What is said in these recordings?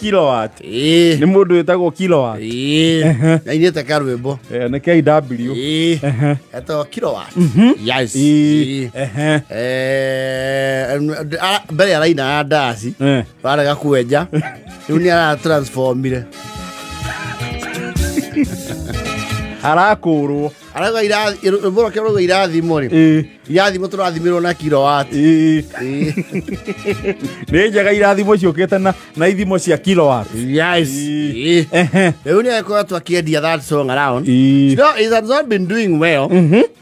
Kilowatt. Ĩĩ. Nĩ mũndũ wĩtagwo kilowatt. Ĩĩ. Ainĩte karwĩmbo. Nĩ KW. Ĩĩ. Etagwo kilowatt. Yes. Ĩĩ. Ĩĩ. Ehe. Mbere araina ya ndaci. Warega kwenja. Rĩu nĩ aratransformire. Arakũrwo. Arauga irathi rwĩmbo rwake rũrauga irathimo rĩ. Ĩĩ. Irathimo tũrathimirwo na kilowatt. Ĩĩ. Ĩĩ. Nĩ njega irathimo ciũkĩte na ithimo cia kilowatt. Yes. Ĩĩ. Ĩĩ. Ehe. Rĩu nĩ akoretwo akĩendia that song around. Ĩĩ. No, it has not been doing well.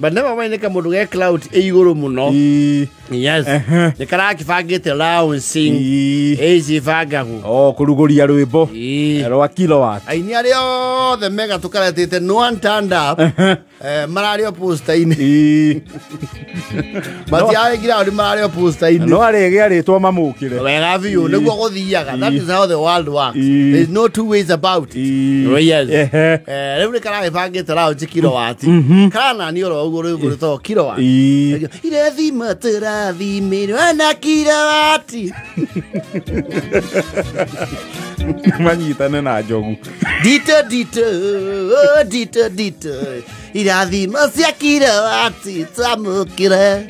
But never mind kamũndũ ge clout ĩ igũrũ mũno. Ĩĩ. Yes. Ehe. Nĩ karakĩbangĩte launching. Ĩĩ. Ĩ cibangagwo. O kũrugũria rwĩmbo Ĩĩ. rwa kilowatt. Aini arĩa othe mega tũkaretĩte no one turned up. Mararĩ o poster-inĩ. Ĩĩ. Matiarĩ ground mararĩ o poster-inĩ. No arĩgĩa rĩtwa mamũkĩre. Wega biũ nĩguo gũthiaga. That is how the world works. Ĩĩ. There is no two ways about it. Ĩĩ. Oh, yes. Ehe. Rĩu nĩ karagĩbangĩte launch kilowatt. Karanani oro ũguo rwĩmbo rwĩtagwo kilowatt. Ĩĩ. Irathimo tũrathimirwo na kilowatt. Manyitane na njogu. Dito dito oh, dito dito irathimo cia kilowatt twamũkĩre.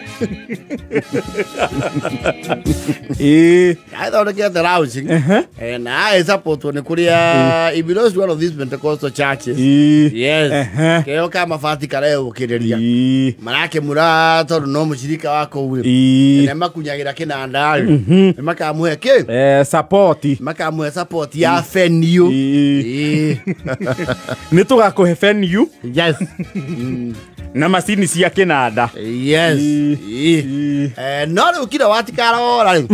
Ĩĩ. Athondekete launching. Na agĩsupportwo nĩ kũrĩa he belongs to one of these Pentecostal churches. Ĩĩ. Yes. Ehe. Keo ka mabati karegũkĩrĩria. Ĩĩ. Marakĩmura tondũ no mũcirika wa kũu rĩ. Ĩĩ. Nĩ makunyagĩra kĩnanda rĩ. Nĩ makamũhe kĩ? Support. Makamũhe support ya venue. Ĩĩ. Ĩĩ. Nĩ tũgakũhe venue Yes. na macini cia kĩnanda. Yes. Ĩĩ. Ĩĩ. Ĩĩ. No rĩu kilowatt karora rĩ.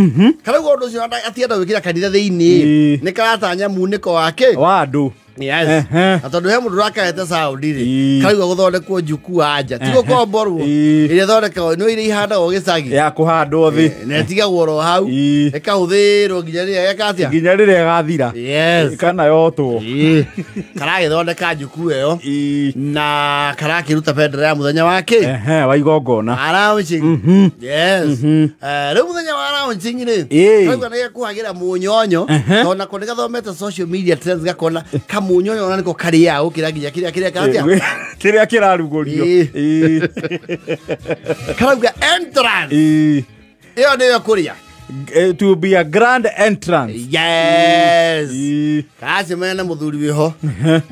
Karauga ũndũ ũcio atienda gwĩkĩra kanitha thĩinĩ. Ĩĩ. Nĩ karatanya munĩko wake. Wa andũ. Yes. Ehe. Na tondũ he mũndũ ũrakahete sound rĩ. Ĩĩ. Karauga gũthondekwo jukwaa nja. Ti Ehe. gũkomborwo. Ĩĩ. Ĩrĩa ĩthondekagwo nĩ ĩrĩa ihandagwo gĩcagi. Ya kũhandwo thĩ. Na ĩtigagwo oro hau. Ĩĩ. Ĩkahũthĩrwo nginya rĩrĩa geka atĩa? Nginya rĩrĩa ĩgathira. Yes. Kana yotwo. Ĩĩ. Karagĩthondeka jukwaa ĩyo. Ĩĩ. Na karakĩruta bendera ya mũthenya wa kĩ? Ehe, wa igongona. Launching. Yes. Rĩu mũthenya wa launching rĩ. Ĩĩ. Karauga nĩ gekuhagĩra mũnyonyo. Ehe. Tondũ nako nĩ gathomete social media trends gakona kamunyonyo ona nĩko karĩaga gũkĩra nginya kĩrĩa kĩrĩa atĩa? Kĩrĩa kĩrarugũrio. Ĩĩ. Ĩĩ. Karauga entrance. Ĩĩ. Ĩyo nĩyo kũrĩa. It will be a grand entrance. Yes. Ĩĩ. Karacemania na mũthuri wĩho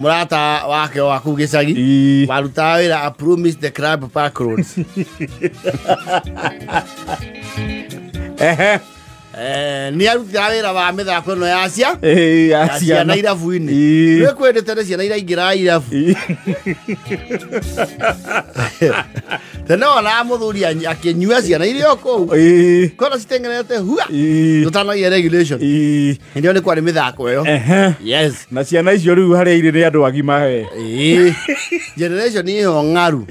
mũrata wake wa kũu gĩcagi Ĩĩ. warutaga wĩra a Promise the Club Park Road. Ehe. Nĩ arutaga wĩra wa mĩthako ĩno ya cia Ĩĩ, ya ya ciana ciana. irabu-inĩ. Ĩĩ. Nĩ kwendete nĩ ciana iraingĩra irabu. Ĩĩ. Tene wonaga mũthuri akĩnyua ciana irĩ o kũu. Ĩĩ. Kona citeng'erete hua. Ĩĩ. Tũtanagia regulation. Ĩĩ. Hĩndĩ ĩyo nĩ kwarĩ mĩthako ĩyo. Ehe. Yes. Na ciana icio rĩu harĩa irĩ nĩ andũ agima he. Ĩĩ. Generation ĩyo ng'aru.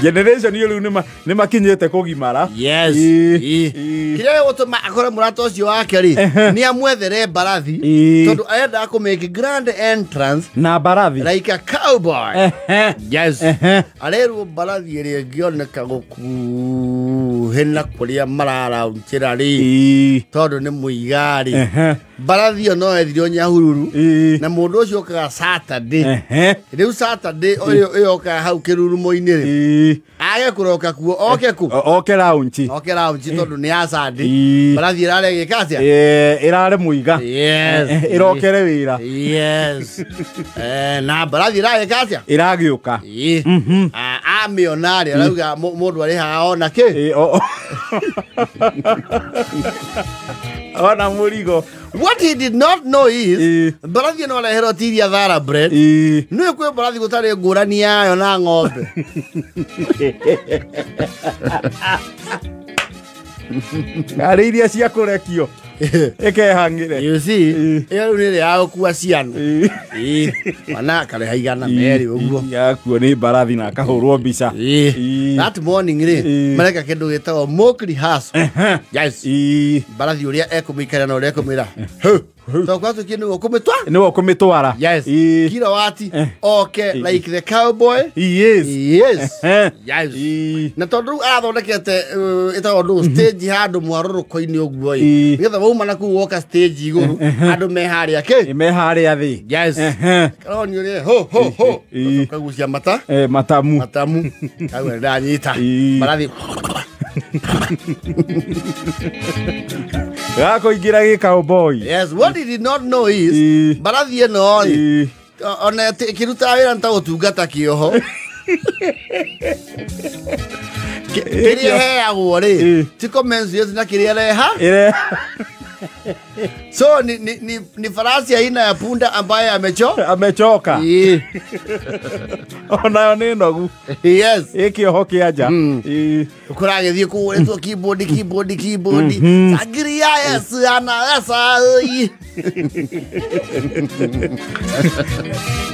Generation ĩyo rĩu nĩ makinyĩte kũgimara. Yes. Ĩĩ. Ĩĩ. Ĩĩ. Kĩrĩa gĩgũtũma akore mũrata ũcio wake rĩ nĩ amwethere mbarathi Ĩĩ. tondũ arendaga kũmake grand entrance Na mbarathi. like a cowboy. Ehe. Yes. Ehe. Arerwo mbarathi ĩrĩa ĩngĩoneka gũkuhĩ na kũrĩa mararaunchĩra rĩ Ĩĩ. tondũ nĩ mũiga rĩ Ehe. mbarathi ĩyo no ethirwo Nyahururu Ĩĩ. na mũndũ ũcio okaga Saturday. Ehe. Rĩu Saturday ĩyo ĩyokaga hau kĩrurumo-inĩ rĩ Ĩĩ. age kũroka kuo oke kũ Oke launch. oke lounge tondũ nĩ ya Sunday. Ĩĩ. Mbarathi ĩrarĩa ĩgĩka atĩa? Ĩrare mũiga. Yes. Ĩrokere wĩra. Yes. Na mbarathi ĩragĩka atĩa? Ĩragĩũka. Ĩĩ. Amĩona rĩ arauga mũndũ arĩhaga ona kĩ? Ĩĩ, ona mũrigo. What he did not know is Ĩĩ. mbarathi ĩno areherwo ti iria thoroughbred. Ĩĩ. Nĩũĩ kwĩ mbarathi gũtarĩ ngũrani yayo na ng'ombe. Harĩ iria cia kũrekio. Ĩkehang'ĩre. You see, Ĩĩ. ĩyo rĩu nĩ ĩrĩa ya gũkua ciana. Ĩĩ. Ĩĩ. Mwana akarĩha igana merĩ ũguo. Yakuo nĩ mbarathi na akahũrwo mbica. Ĩĩ. Ĩĩ. That morning rĩ Ĩĩ. mareka kĩndũ gĩtagwo mock rehearsal. Ehe. Yes. Ĩĩ. Mbarathi ũrĩa ekũmĩikaria na ũrĩa ekũmĩra. Hũ, To kwatukie nĩwe ũkũmĩtwa. Nĩwe ũkũmĩtwara. Yes. Ĩĩ. Kilowati oke like the cowboy. Yes. Yes. Eh. Yes. Ĩĩ. Na tondũ rĩu arathondekete ĩtagwo ndũ stage handũ mwarũrũko-inĩ ũguo ĩ, Ĩĩ. nĩgetha wauma na kũu woka stage igũrũ andũ me harĩa kĩ. Me harĩa thĩ. Yes. Ehe. Karoni ũrĩa ho ho ho. Ĩĩ. Kagucia mata. Eh, matamu. Matamu. Kau ndanyita. Ĩĩ. Marathi. Gakũingĩra gĩ cowboy. Yes, what he did not know is Ĩĩ. mbarathi ĩno rĩ, Ĩĩ. ona ĩkĩrutaga wĩra nĩ ta gũtungata kĩoho. Kĩrĩa ĩheagwo rĩ, Ĩĩ. ti commensurate na kĩrĩa ĩreha. Ĩre. So ni farasi aina ya punda ambaye amecho. Amechoka. Ĩĩ. Onayo nĩ nogu. Yes. Ĩ kĩoho kĩa nja. Ĩĩ. Kũragĩthiĩ kũhũrĩtwo keyboard keyboard keyboard. Sangiria Yesu anaweza.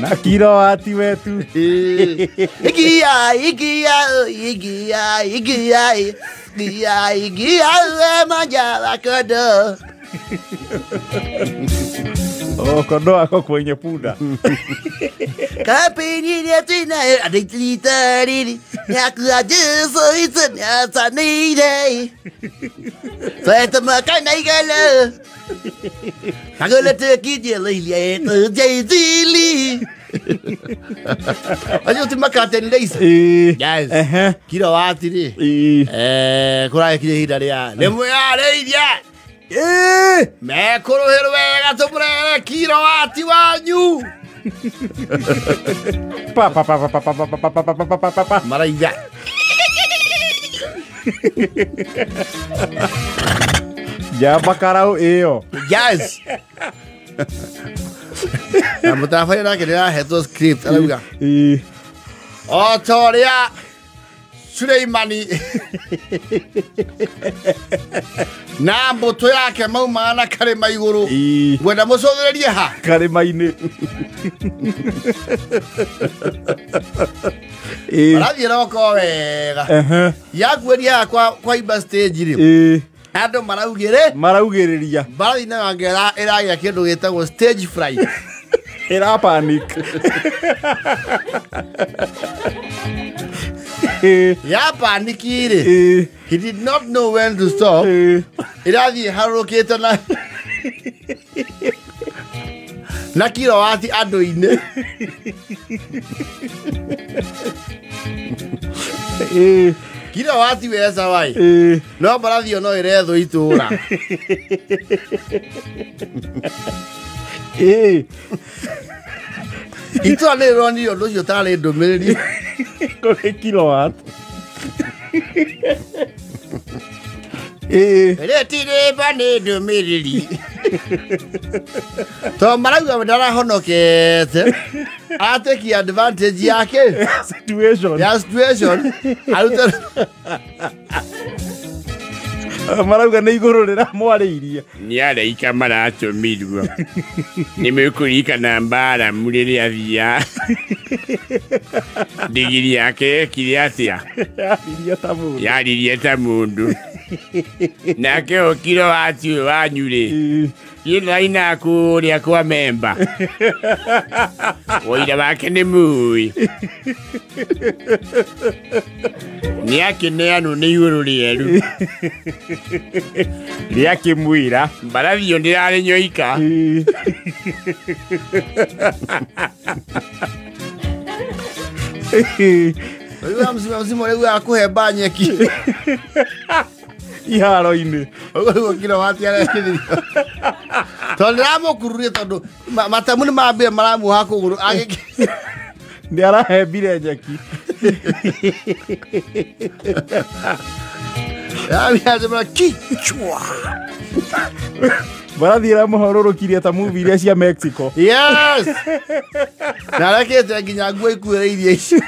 Na kilowati wetu. Igia igia igia igia igia igia manja kodo. Oh, kondoo ako kwenye punda. Kapini ya tina adititari nyakuajeso itsanire. Feta makana igala. Agora te kije leile te Ayo ti makate ndeisa. Yes. Ehe. Kilowati rĩ. Ĩĩ. Eh, kũragĩkinya ihinda rĩa nĩmwĩyarĩirie. Ĩĩ. Mekũrũhĩrwo wega tũmũrehere kilowati wanyu. Pa pa pa pa pa pa pa pa pa pa pa pa pa pa. Maraiga. Njamba karau ĩyo. Yes. Na mũtabania nake nĩarahetwo script arauga Ĩĩ. o ta ũrĩa Suleimani na mbũtũ yake maumaga na karĩma igũrũ, Ĩĩ. ngwenda mũcũthĩrĩrie ha Karĩma-inĩ. Ĩĩ. marathiĩ roko wega. Ehe. Yakuĩria kwa imba stage rĩ, Ĩĩ. andũ maraugĩrĩ Maraugĩrĩria. mbarathi nayo anga ĩragĩa kĩndũ gĩtagwo stage fright. Ĩra panic. Ĩĩ. Ya paniki rĩ, Ĩĩ. he did not know when to stop. Ĩĩ. Ĩrathiĩ harũrũkĩte na kilowati andũ-inĩ. Ĩĩ. Kilowati weza wai. Ĩĩ. No mbarathi ĩyo no ĩrethwo itũũra. Ĩĩ. Itũũra nĩ rĩronire ũndũ ũcio tarĩ ndũmĩrĩri. Kũrĩ kilowatt. Ĩĩ. Rĩtirĩba nĩ ndũmĩrĩri. Tondũ marauga ndarahonokete. Ateki advantage yake. Situation. Ya situation. Arute. Marauga nĩ igũrũ rĩramwarĩirie. Nĩ araika maratũmirwo. Nĩ mũkũririkana Mbaramu rĩrĩa athiaga. Ndigiri yake yekire atĩa? Yaririe ta mũndũ. Yaririe ta mũndũ. Nake o kilowati ũyũ wanyu rĩ, Ĩĩ. kĩraina kũrĩa kwa memba. Ũira wake nĩ mũĩ. Nĩ akĩneanwo nĩ igũrũ rĩerũ. Rĩakĩmwĩra. Mbarathi ĩyo ndĩrarĩ nyoika. Ĩĩ. Rĩu mzima mzima rĩu akũhemba nyeki. Iharo-inĩ. Ũguo nĩguo kilowati arekĩthirio. Tondũ ndĩramũkururia tondũ matamu nĩ mambire maramuoha kũgũrũ agĩkĩ. Nĩ arahembire nyeki. Yambia kichwa. Mbarathi ĩramũhorũrũkirie ta movie iria cia Mexico. Yes. Na arekĩte nginya nguo ikuĩrĩirie icio.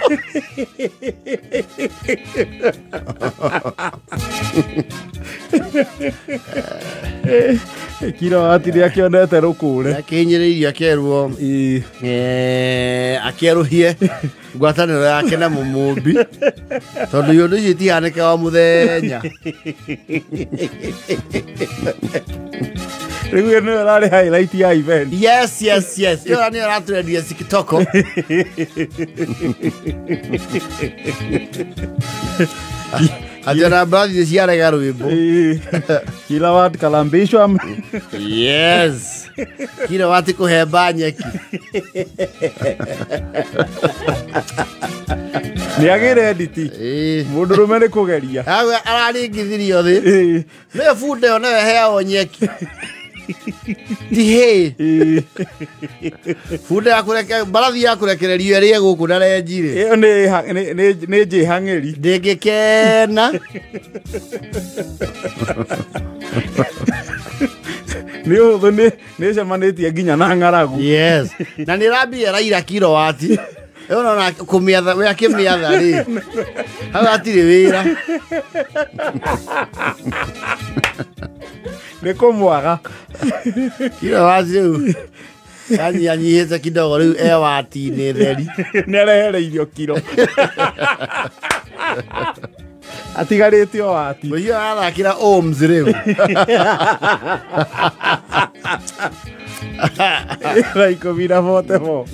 Kilowati nĩ akĩonete rũkũre. Akĩhinyĩrĩirio akerwo Ĩĩ. akĩerũhie ngwatanĩro yake na mũmũmbi tondũ iũndũ icio itihanĩkaga o mũthenya. Rĩu ĩyo nĩyo ĩrarĩ highlight ya event. Yes, yes, yes, ĩyo nĩyo ĩratũrendia TikTok. Atĩ ona mbarathi ciarega rwĩmbo. Ĩĩ. Kilowatt kalambishwa. Yes, kilowati kũhemba nyeki. Nĩ agĩre nditi. Ĩĩ. Mũndũrũme nĩ kũgeria. Hau araringithirio thĩ. Ĩĩ. Nĩyo bunda ĩyo nĩyo ĩheagwo nyeki, ti hĩ. Ĩĩ. Bunda ya kũreke, mbarathi ya kũrekererio ĩrĩe gũkũ na renji rĩ, Ĩyo nĩ njĩhang'ĩri. Ndĩngĩkena. Nĩ ũhũthũ, nĩ ĩcemanĩtie nginya na ng'aragu. Yes, na nĩ ĩrambia ĩraira kilowati ĩyo nona kũmĩatha, we akĩmĩatha rĩ, hau hatirĩ wĩra. Nĩ kũmwaga. Kilowati rĩu yanyihanyihĩte kidogo, rĩu e wati-inĩ theri. Nĩ arehereirio kiro, atigarĩte o wati. Mũico arathakĩra ohms rĩu. Thaa 10 na 44.